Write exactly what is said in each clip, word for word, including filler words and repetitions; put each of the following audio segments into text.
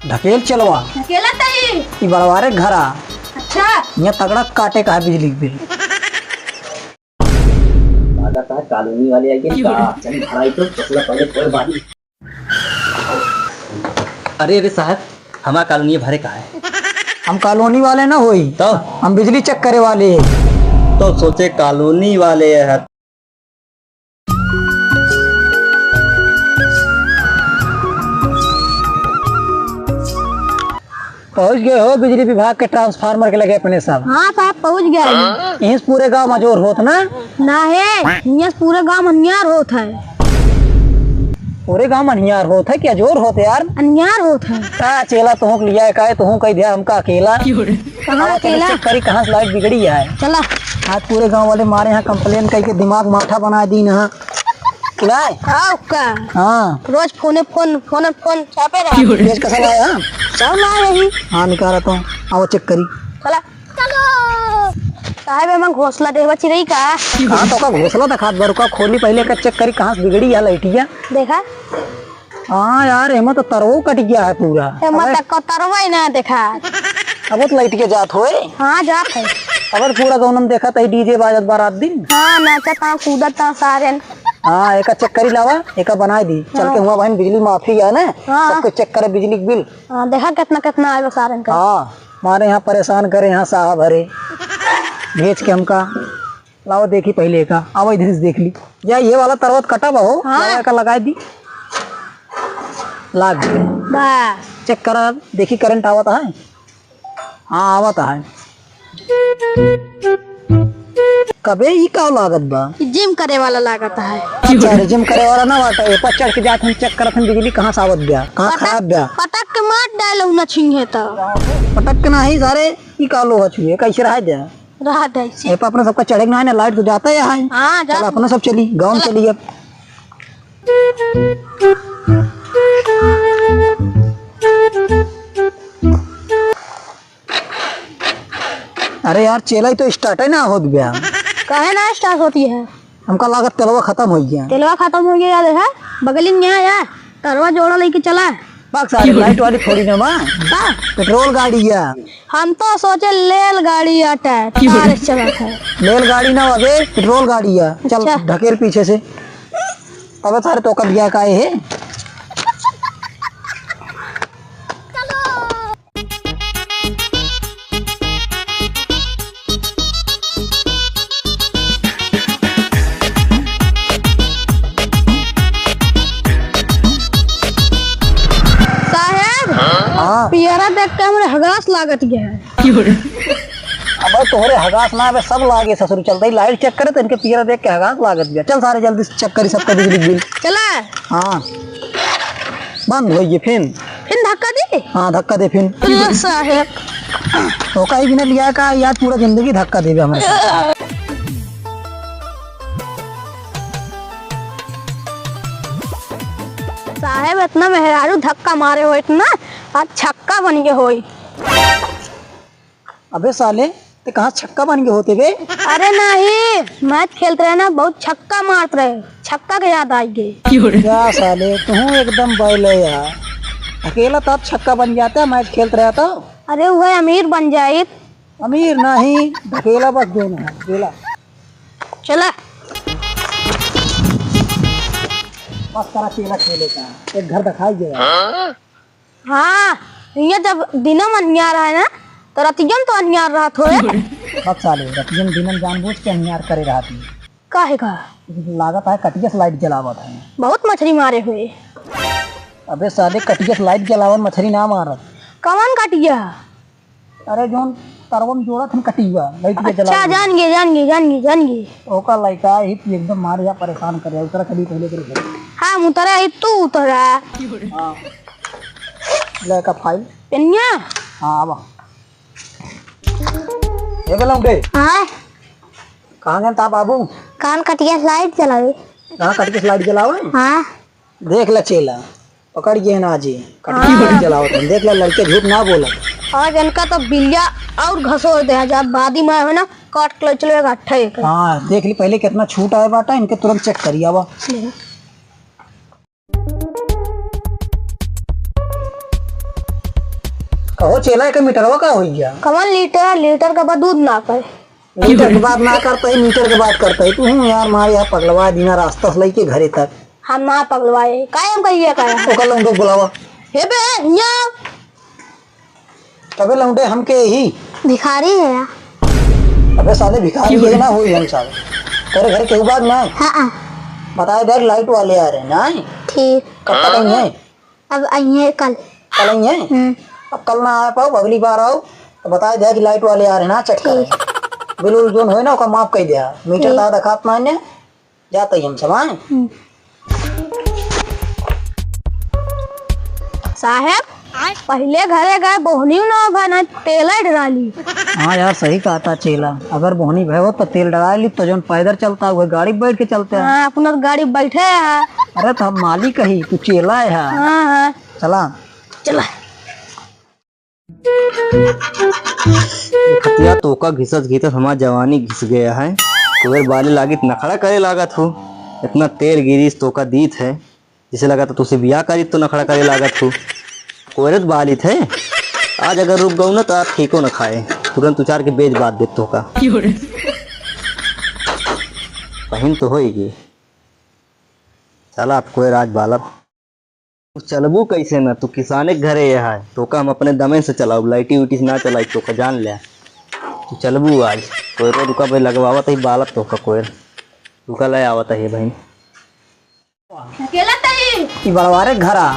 ढकेल चेलवा। ढकेला तई। ई बड़वारे घरा। अच्छा। यहाँ तगड़ा काटे का है बिजली के बिल। लागत है कॉलोनी वाले आइगे का। चल भराई तो, चकला पहले कोई बात नहीं। अरे, अरे साहब, हमार कॉलोनी भरे का है? हम कॉलोनी वाले ना होई। तो? हम बिजली चेक करे वाले हैं। तो सोचे कॉलोनी वाले हैं। पहुँच गए हो बिजली विभाग के ट्रांसफार्मर के लगे अपने सब? हाँ साहब, पहुँच गए हैं। इस पूरे गाँव में अजोर होत ना? ना है, इस पूरे गाँव में अन्यार होत है। पूरे गाँव में अन्यार होत है कि अजोर होत यार? अन्यार होत है। का चेला तुहूँ के लिया का है, तुहूँ कही दिया हमका अकेला। कहाँ अब चलो अकेला? चेक करी कहाँ से लाइट बिगड़ी है। चला। आज पूरे गाँव वाले मारे यहाँ कंप्लेन करके दिमाग माठा बना दी ना। चलाए? आओ का? हाँ। रोज फोने फोन, फोने फोन चापे रहा। पेज कसा लाया? सब लाए रही। हाँ, निकाला तो। आओ चेक करी। चला। चलो। साहब, एमा घोंसला देहवा चिरई का? हाँ, तो का घोंसला दिखात बा, रुका खोली पहले का चेक करी कहाँ से बिगड़ी है लाइटिया। देखा? हाँ यार, एमा तो तरवो कट गया है पूरा। एमा अबे। तक को तरवा ही ना देखा। अब तो लाइट के जात होए। हाँ, जात है। अब तो पूरा गौनम देखा तही डीजे बाजत बा रात दिन। हाँ, नाचत हाँ, कूदत हाँ सारे। हाँ, एका चेक करी लावा, एका बनाए दी। चल हाँ। के हुआ बहन बिजली माफी है ना, हाँ। सबके चेक करे बिजली के बिल। हाँ, देखा कितना कितना आए बा सारन का। हाँ, मारे यहाँ परेशान करे यहाँ साहब हरे। भेज के हमका लाओ देखी पहले का, आओ इधर से देख ली। या ये वाला तरवत कटा बा हो, हाँ। लावा का लगाई दी। लाग गया। बस। चेक करा, देखी करंट आवत है। हाँ, आवत है। कबे ई का लागत बा? ई जिम करे वाला लागत है। अच्छा, अरे जिम करे वाला ना बाटे, ऊपर चढ़ के जात हम चेक करत हम बिजली कहाँ से आवत बा, कहाँ पटक, खराब बा। पटक के मार डालो ना छींगे तो। पटक के नाही सारे, ई का लोहा छुए, कैसे रह जा? रहा था इसे। ए, पर अपना सबका चढ़े के ना है ना, लाइट तो जाता ही है। हाँ, जा चल, अपना सब चली, गाँव में चला। चली अब। अरे यार, चेला ही तो स्टार्ट है ना होत बया। काहे ना स्टार्ट होती है? हमका लागत तेलवा खतम होइ गया। तेलवा खतम होइ गया यार, है? बगलिन यहाँ यार, तरवा जोड़ा लेके चला। बाग सारे लाइट वाली थोड़ी ना बा। का? पेट्रोल गाड़ी है। हम तो सोचे लेल गाड़ी आटा है, तार से चलत है। लेल गाड़ी ना अबे, पेट्रोल गाड़ी है। चल अच्छा। ढकेल पीछे से। तबे सारे तो कब गया काहे है? साहेब, हाँ। पियरा देख के हमरे हगास लागत गया है। अबे तोहरे हगास ना, अबे सब लागे ससुर। चलते ही लाइट चेक करे तो इनके पियरा देख के हगास लागत गया। चल सारे जल्दी से चेक करी सबका बिजली बिल। चला। हाँ। बंद होइ गई फिन। फिन धक्का दे? हाँ, धक्का दे फिन। अरे साहेब। ओका ही बिना लिया का यार, पूरा जिंदगी धक्का देबे हमरे साथ। साहेब, इतना मेहरारू धक्का मारे होइत ना, आज छक्का बन गए होइत। अबे साले, ते कहाँ छक्का बन गए होते बे? अरे नहीं, मैच खेलत रहे ना, बहुत छक्का मारत रहे, छक्का के याद आइ गए। क्या साले, तू एकदम बैल है यार। अकेला तो आप छक्का बन जाता, मैच खेलत रहा तो। अरे वह अमीर बन जाइत। अमीर नहीं, ढकेला बस देना है, ढकेला। चला। बस करा, अकेला खेले का, एक घर दिखाई गया। हाँ, ये जब दिनम अन्यार है ना, तो रतियम तो अन्यार रहत होए। बक साले, रतियम दिनम जानबूझ के अन्यार करे रहती। काहे का? लागत है कटिया से लाइट जलावत है। बहुत मछरी मारे हुए। अबे साले, कटिया से लाइट जलावन मछरी ना मारत। कवन कटिया? अरे जौन तरवम जोड़त हम कटिया, लाइट के अच्छा, जलावन। जान गए, जान गए, जान गए, जान गए। ओका लइका ही तू एकदम मार जा परेशान करे, उतरा चली पहले करे घर। हाँ, उतरा ही तू उतरा। हाँ। ले का फाइल। पेनिया? हाँ, आवा। ये गेलौं बे। हाँ। कहाँ गए था बाबू? कान कटिया से लाइट जलावे। कहाँ कटिया से लाइट जलावे? हाँ। देख ला चेला, पकड़ गए ना जी। कटिया हाँ। लाइट जलावत हैं। देख ला लड़के झूठ ना बोला। आज इनका तो बिल्लिया और घसोर दे, जब बादी में है ना, काट के ले चलो एक अट्ठा एक। हाँ, देख ली पहले कितना छूट आया बाटा, इनके तुरंत चेक करी आवा। देखो। कहो चेला, एक मीटरवा का होइया? कवन लीटर? लीटर के बाद दूध ना पाए। लीटर के बात ना करता ही, मीटर के बात करता ही। तू हूँ यार, मारे यहाँ पगलवा दीना रास्ता से लेके घरे तक। हम ना पगलवाए, काहे हम कहिए काहे? ओकर लौंडे को बुलावा। हे बे, यहाँ। अबे लौंडे, हम के ही? भिखारी है यार। अबे साले, भिखारी है ना होई हम साले। तेरे घर के बाद ना? हाँ, हाँ। बताए दे, लाइट वाले आ रहे हैं ना? ठीक। कब तक आएंगे? अब आइए कल। कल आइए? हम्म। अब कल ना आ पाओ, अगली बार आओ, तो बताए दे कि लाइट वाले आ रहे हैं ना, चेक करें। ठीक। बिल उल जोन होए ना, ओका माफ कर दिया। मीटर ठीक। ता दिखात ना ने, जाता ही हम सब, हाँ? हम्म। साहेब, पहिले घरे गए, बोहनी ना भा ना तेल डरा ली। हाँ यार, सही कहा था चेला, अगर बोहनी भय हो तो तेल डरा ली, तो जोन पैदल चलता हुआ गाड़ी बैठ के चलते हैं। हाँ, अपना तो गाड़ी बैठे है। अरे तो हम मालिक ही, तू चेला है। हाँ, हाँ। चला। चला। खतिया तोका घिसत घिसत हमार जवानी घिस गया है। तोर बाले लागित नखड़ा करे लागत हो, इतना तेल गिरीस तोका दीत है। जिसे लगा तो तुसे बियाह करी तो नखड़ा करे लागत हो। कोरत बालित है। आज अगर रुक गऊ ना तो आज ठीको न खाए। तुरंत उचार के बेच बात देत तोका। बहिन तो होई गी। चला अब कोई राज बालब। चलबू कैसे न? तू किसाने के घरे यहाँ है। तोका हम अपने दमे से चलाऊ, लाइटी उइटी से ना चलाई तोका, जान ले। तू चलबू आज। कोई रो रुका भाई, लगवावत ही बालब तोका कोई। रुका ले आवत है बहिन। अकेला तई? ई बड़वारे के घर आ।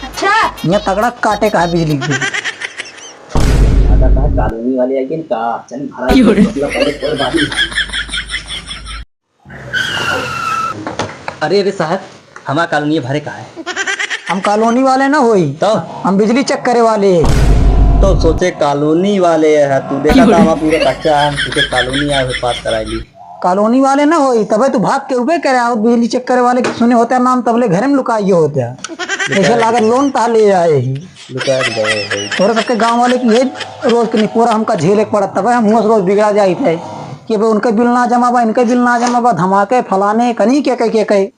अच्छा। यहाँ तगड़ा काटे का है बिजली के बिल। दादा कहा कॉलोनी वाले आके का चल भरा की हो रे? मतलब पहले कोई बात नहीं। अरे, अरे साहब, हमार कॉलोनी भरे का है? हम कॉलोनी वाले ना होई। तो? हम बिजली चेक करे वाले। तो सोचे कॉलोनी वाले है, तू देखा था हमार पूरा कच्चा है, हम सोचे कॉलोनी आए हुए पास कराई ली। कॉलोनी वाले ना होई, तबे तू भाग के उबे करे आओ, बिजली चेक करे वाले के सुने होते नाम, तबले घरे में लुकाइए होते। ऐसे लागत लोन ता ले आए ही। लुका के गए हैं। तोरे सबके गाँव वाले की ये रोज के निपोरा हमका झेले के पड़त, तबे हम हुआं से रोज बिगड़ा जाइत है कि भाई उनके बिल ना जमा बा, इनके बिल ना जमा बा, धमाके फलाने कनी के कह के कहे।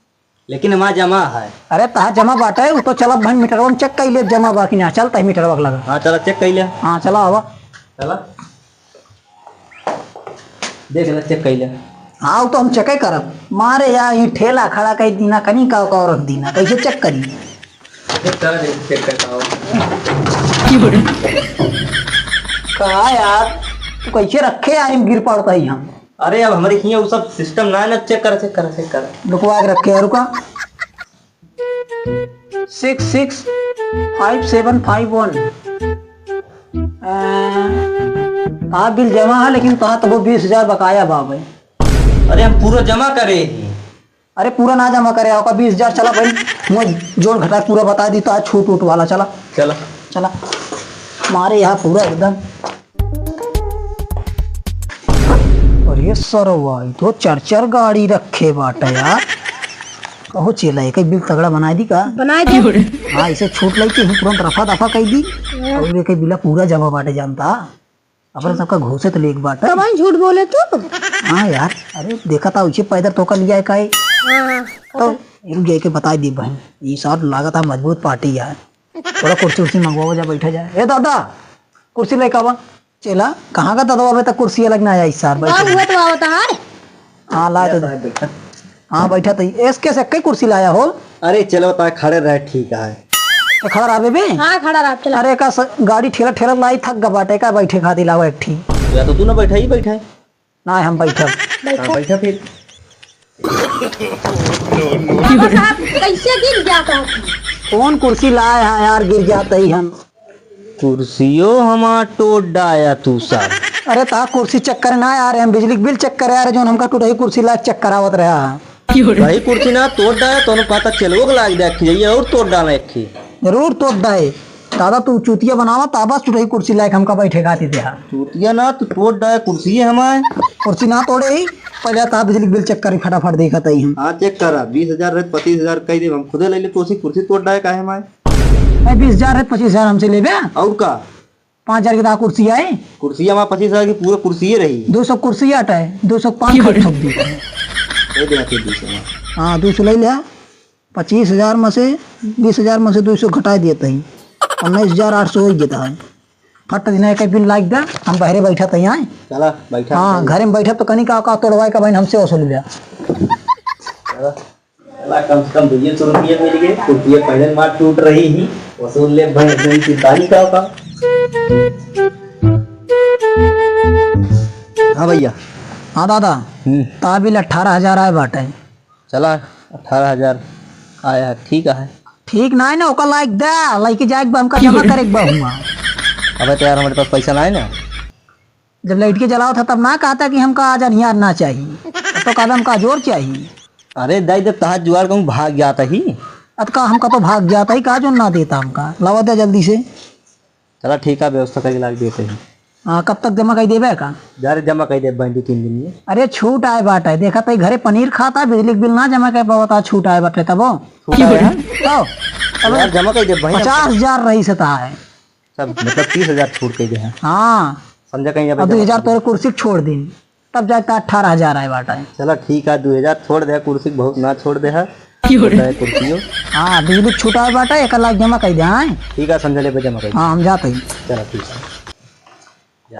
लेकिन हमार जमा है। अरे तहार जमा बाटे, उ तो चलब भाई मीटरवा में चेक कइ लेब जमा बा कि ना। चल तही मीटरवा के लगा। हाँ चला चेक कइ ले। हाँ चला आवा। चला। देख ले, चेक कइ ले। हाँ, उ तो हम चेक ही करब। मारे या ई ठेला खड़ा कइ दीना, कनी का का रख दीना, कैसे चेक करी? चेक कर, चेक कर, आओ। का यार, तू कैसे रखे यार, हम गिर पड़ता ही हम। अरे, अब हमरे हियाँ उ सब सिस्टम ना है ना, चेक कर, चेक कर, चेक कर। लुकवा के रखे यार, रुका। Six six five seven five one. आ, तहार बिल जमा है, लेकिन तहार तबो बीस हजार बकाया बा भाई। अरे, हम पूरा जमा करे ही। अरे, पूरा ना जमा करे, ओका बीस हजार चला भाई, मुँह जोड़ घटा पूरा बता दी, तो आज छूट उठ वाला, चला। चला। चला। मारे यहाँ पूरा एकदम। अरे सरवा, ई तो चार चार गाड़ी रखे बाटे यार। कहो चेला, एक बिल तगड़ा बनाइ दी का? बनाइ दे। हाँ, इसे छूट लइके ही तुरंत रफा दफा कइ दी। हाँ। और एक बिला पूरा जमा बाटे जानता। अपने सबका घूसे तो लेके बाटे। तब हम झूठ बोले तू? हाँ यार, अरे देखा था उसे पैदल तोका लिया है काहे? हाँ, हाँ। तो रुक जाए के बताइ दी बहन, ई साथ लागत है मजबूत पार्टी यार। थोड़ा कुर्सी उर्सी मंगवाओ जा, बैठा जाए। ए दादा, कुर्सी लेके आवा। चेला, कहाँ का दादा अबे तक कुर्सी अलग ना आया इस साल, बैठा बाबू, जाए। हुआ तो आवत है। हाँ, ला तो दे। हाँ, बैठा तो ही। एस के से कई कुर्सी लाया हो? अरे, चलो, ता खड़े रहे, ठीक है। तो खड़ा रहा बे? हाँ, खड़ा रहा, चला। अरे, का स-, गाड़ी ठेला, ठेला लाई थक गा बाटे, का बैठे खातिर लावा एक ठी। या तो तू ना बैठा, ही बैठा है। ना, हम बैठब। हाँ, बैठा फिर। बाबा साहब, कैसे गिर जाता है? कौन कुर्सी लाए हैं यार, गिर जाते ही हम। कुर्सियो हमार तोड़ डाया तू सब। अरे ता कुर्सी चेक करे ना आ रहे, हम बिजली के बिल चेक करे आ रहे, जोन हमका टूटही कुर्सी लायक चेक करावत रहा है। भाई कुर्सी ना तोड़ डाया, तो पता चलवो के लाग जाए, खिजइया और तोड़ डाला एक खी। जरूर तोड़ डाए। दादा तू चूतिया बनावा, ता बस टूटही कुर्सी लायक हमका बैठे खातिर दे। चूतिया ना, तू तोड़ डाया कुर्सी है हमारे। कुर्सी ना तोड़े ही, पहले ता बिजली के बिल चेक करी, फटाफट देखत ही हम। हाँ, चेक करा, बीस हजार रहे, पच्चीस हजार कह दे, हम खुदे ले ले, तो उसी कुर्सी तोड़ डाया काहे हमारे। भाई, बीस हजार है, पच्चीस हजार हमसे लेबे? और का? पाँच हजार की तो कुर्सी है। कुर्सी हमारे पच्चीस हजार की, पूरा कुर्सी ही रही। दो सौ कुर्सी आटा है, दो सौ पाँच सौ ठोक दी। दे दे आके दो सौ। हाँ, दो सौ ले लिया। पच्चीस हजार में से, बीस हजार में से दो सौ घटा दिया तही, उन्नीस हजार आठ सौ हो गया है। फट दिना एक बिल लाइक दे, हम बहरे बैठा तई आए। चला, बैठा हाँ, तई। घरे में बैठा तो कनी का, का तोड़वाए का बहन हमसे वसूल लिया। चला, चला, कम से कम दुइये सौ रुपये मिल गए, कुर्सिये पहले मार टूट रही ही, वसूल ले भाई, अपनी चिंताई का का। हाँ भैया। हाँ दादा, हम्म। ता बिल अठारह हजार आए बाटे। चला, अठारह हजार आया है, ठीक है। ठीक ना है ना, ओकर लाइक दा, लाइक जाए के बा, हमका जमा करे के बा हुआ। अबे तो यार, हमारे पास पैसा ना है ना। जब लाइट के जलावत है, तब ना कहता कि हमका आज अनियार ना चाहिए, तो कहता हमका जोर चाहिए। अरे दाई, जब तहार जुआर कहूँ भाग जाता ही। अत का हमका तो भाग जाता ही, का जो ना देता हमका, लावा दे जल्दी से। चला ठीक है, व्यवस्था करके लाके देते हैं। हाँ, कब तक जमा कर देबे का? जा रे, जमा कर देबे भाई, दो तीन दिन में। अरे छूट आए बाटे, देखा तई घरे पनीर खाता, बिजली के बिल ना जमा कर पावता, छूट आए बाटे तबो। छूट आए है? तो, तब यार, जमा कर देबे भाई। पचास हजार रही से ता है। सब, मतलब, तीस हजार छूट कर दे हैं। हाँ। समझा कहीं अब अब दो हजार तोरे कुर्सी छोड़ दी। तब जाके अठारह हजार आए बाटा है। चला ठीक है, दो हजार छोड़ दे, कुर्सी बहुत ना छोड़ दे है। की हो रहा है? कुर्सियों। हाँ, बिजली छुटाए बाटा, एक लाख जमा कर दे, हाँ? ठीक है, संझा ले पे जमा कर दे। हाँ, हम जाते हैं। चला ठीक है। जा।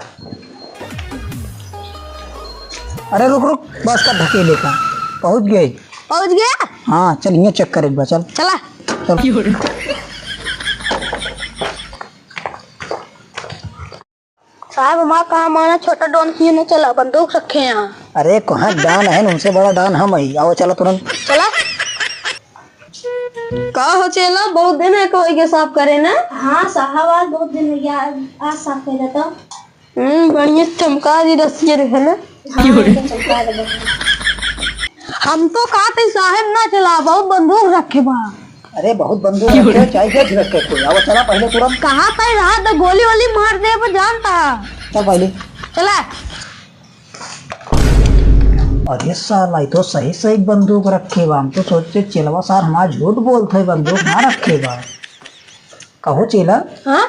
अरे रुक, रुक, बस का ढकेले का। पहुँच गए। पहुँच गया? हाँ, चल, यहाँ चेक कर एक बार, चल। चला। चल। की हो रहा है? साहब, हमार कहा माना, छोटा डॉन किए न चला, बंदूक रखे हैं। अरे, कहाँ डॉन है, उनसे बड़ा डॉन हम ही। आओ, चला तुरंत। चला। का हो चेला, बहुत दिन है कोई के साफ करे ना? हाँ साहब, आज बहुत दिन हो गया, आज, आज साफ कर लेता। हम्म, बढ़िया चमका दी रसिया रहे ना। हाँ, एकदम चमका दे। हम तो कहते साहब ना चला, बहुत बंदूक रखे बा। अरे, बहुत बंदूक रखे, चाहे जे रखे कोई। आओ, चला पहले तुरंत। कहाँ पे रहा तो गोली वोली मार दे, वो जानता। चल पहले। चला। अरे साला, ये तो सही सही बंदूक रखे बा। हम तो सोचे चेलवा सार हमार झूठ बोलत है, बंदूक ना रखे बा। कहो चेला। हाँ?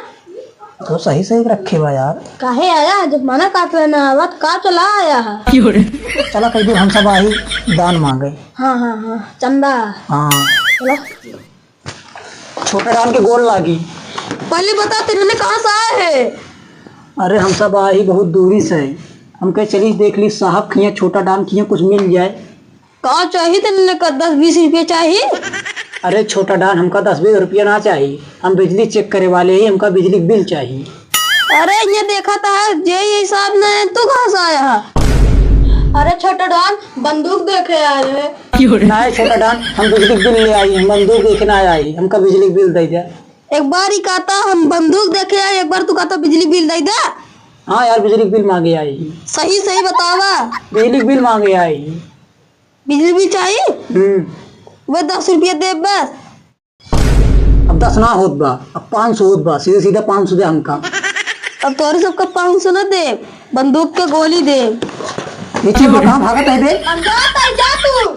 तो सही सही रखे बा यार। काहे आया? जब मना करत रहे ना, आवत का चला आया है? चला कई दूर हम सब आही दान मांगे। हाँ, हाँ, हाँ, चंदा। हाँ। चला। छोटा डॉन के गोल लागी। पहले बता, तेरे ने कहाँ से आए है? अरे, हम सब आही बहुत दूरी से। हम कहे चली देख ली साहब खिया, छोटा डॉन खिया कुछ मिल जाए। का चाहिए तेरे ने का? दस बीस रुपया चाहिए? अरे छोटा डॉन, हमका दस बीस रुपया ना चाहिए, हम बिजली चेक करे वाले ही, हमका बिजली बिल चाहिए। अरे ये देखा था, जे ये हिसाब ना है, तू कहाँ से आया है? अरे छोटा डॉन, बंदूक देखे आए हैं। नहीं छोटा डॉन, हम बिजली बिल ले आई, हम बंदूक देखे ना आई, हमका बिजली बिल दे दे। एक बार ही कहता हम बंदूक देखे आए, एक बार तू कहता बिजली बिल दे दे। हाँ यार, बिजली बिल मांगे आई। सही सही बतावा। बिजली बिल मांगे आई। बिजली बिल चाहिए? हम्म। वह दस रुपया दे बस। अब दस ना होत बा, अब पाँच सौ होत बा, सीधे सीधे पाँच सौ दे हमका। अब तोरे सबका पाँच सौ ना दे, बंदूक के गोली दे। ये चल, कहाँ भागत है बे? अब जा, जा तू।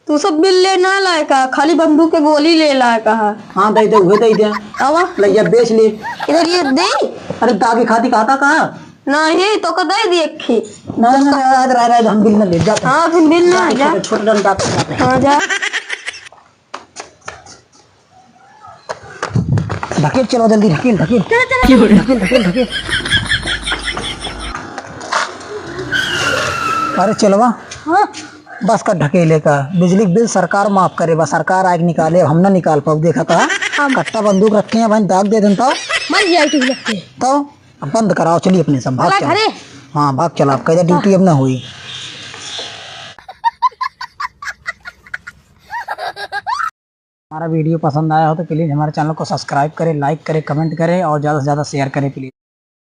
तू सब बिल ले ना लाए का, खाली बंदूक के गोली ले लाए का है। हाँ, दे दे, उहे दे दे। आवा। ले जा, बेच ले। इधर ये दे। अरे, दागी खाती कहता का? नहीं, तो का दे दिए खी। ना, ना, ना, याद रह, रह, हम बिल ना ले, जा। हाँ, फिर बिल ना, जा। छोटा, छोटा डंडा पे जाते हैं। हाँ, जा। ढकेल, चलो जल्दी, ढकेल, ढकेल। चलो, चलो। ढकेल, ढकेल, ढकेल। अरे चलवा। हाँ। बस का ढकेले का, बिजली के बिल सरकार माफ करे बा, सरकार आके निकाले, हम ना निकाल पाऊ। देखा था, हम कट्टा बंदूक रखे हैं भाई, दाग दे देन तो। मर जाए तू लगते। तो अब बंद कराओ, चलिए अपने सब, भाग चला चलो। घरे। हाँ, भाग चला, अब कहते ड्यूटी अब ना हुई। हमारा वीडियो पसंद आया हो तो प्लीज हमारे चैनल को सब्सक्राइब करें, लाइक करें, कमेंट करें और ज़्यादा से ज़्यादा शेयर करें प्लीज।